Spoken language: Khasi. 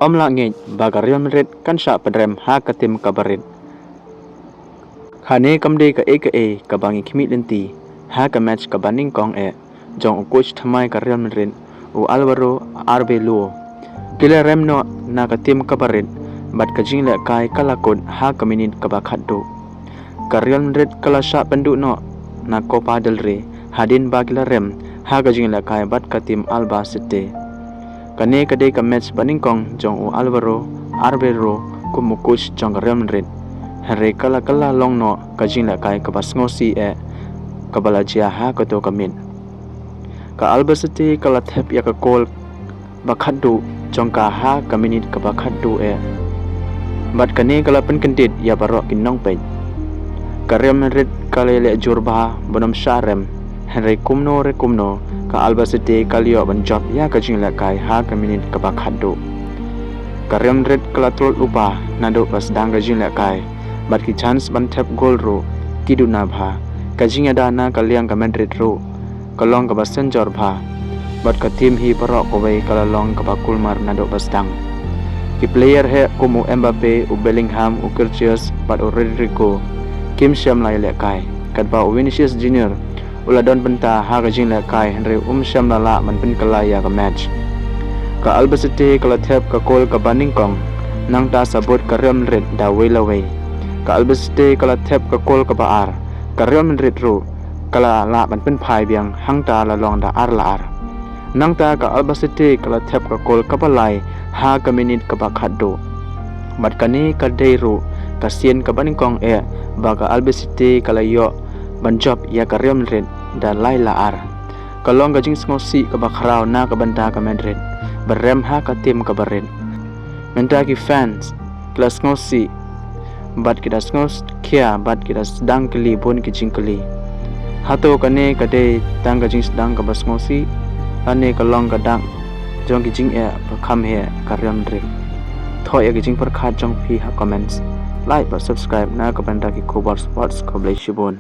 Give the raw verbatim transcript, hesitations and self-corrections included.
Ym lah ngeit ba ka Real Madrid kan shah pynrem ha ka tim kaba rit. Kane kam dei kaei kaei kaba ngi khmih lynti ha ka match kaba nyngkong eh jong u coach thymmai ka Real Madrid, u Alvaro Arbeloa. Ki la rem noh na ka tim kaba rit bad ka jinglehkai ka la kut ha ka minit kaba khatduh. Ka Real Madrid ka la shah pynduh noh na Copa del Rey hadien ba ki la rem ha ka jinglehkai bad ka tim Albacete. Kane ka dei ka match ba nyngkong jong u Alvaro Arbeloa kum u coach jong ka Real Madrid. Hynrei ka la kylla long noh ka jinglehkai kaba sngewsih eh kaba la jia ha kato ka miet. Ka Albacete ka la thep ïa ka kol ba khatduh jong ka ha ka minit kaba khatduh eh. Bad kane ka la pynkyndit ïa baroh ki nongpeit. Ka Real Madrid ka la leh jur bha ban ym shah rem. Hynrei kumno re kumno, ka Albacete ka la ïoh ban jop ïa ka jinglehkai ha ka minit kaba khatduh. Ka Real Madrid ka la tlot lypa naduh ba sdang ka jinglehkai bad ki chance ban thep gol ruh ki duna bha. Ka jingïada na ka liang ka Madrid ruh ka long kaba sngewsih bha bad ka tim hi baroh kawei ka la long kaba kulmar naduh ba sdang. Ki player heh kum u Mbappe, u Bellingham, u Kyrgios bad u Rodrygo kim shym la ïalehkai, katba u Vinicius Junior u la don bynta ha ka jinglehkai hynrei um shym la lah ban pynkylla ïa ka match. Ka Albacete ka la thep ka kol kaba nyngkong, nangta sabut ka Real Madrid da wei la wei. Ka Albacete ka la thep ka kol kaba ar, ka Real Madrid ruh ka la lah ban pynphai biang hangta la long da ar la ar. Nangta ka Albacete ka la thep ka kol kaba lai ha ka minit kaba khatduh. Bad kane ka dei ruh ka sien kaba nyngkong eh ba ka Albacete ka la ïoh ban jop ïa ka Real Madrid da lai la ar. Ka long ka jingsngewsih kaba khraw na ka bynta ka Madrid ba rem ha ka tim kaba rit. Mynta ki fans ki la sngewsih bad ki da sngewkhia bad ki da sdang kylli bun ki jingkylli. Hato kane ka dei tang ka jingsdang kaba sngewsih lane ka long ka dak jong ki jingeh ba kham heh ka Real Madrid? Thoh ïa ki jingpyrkhat jong phi ha comments. Like bad subscribe na ka bynta ki khubor sports. Khublei shibun.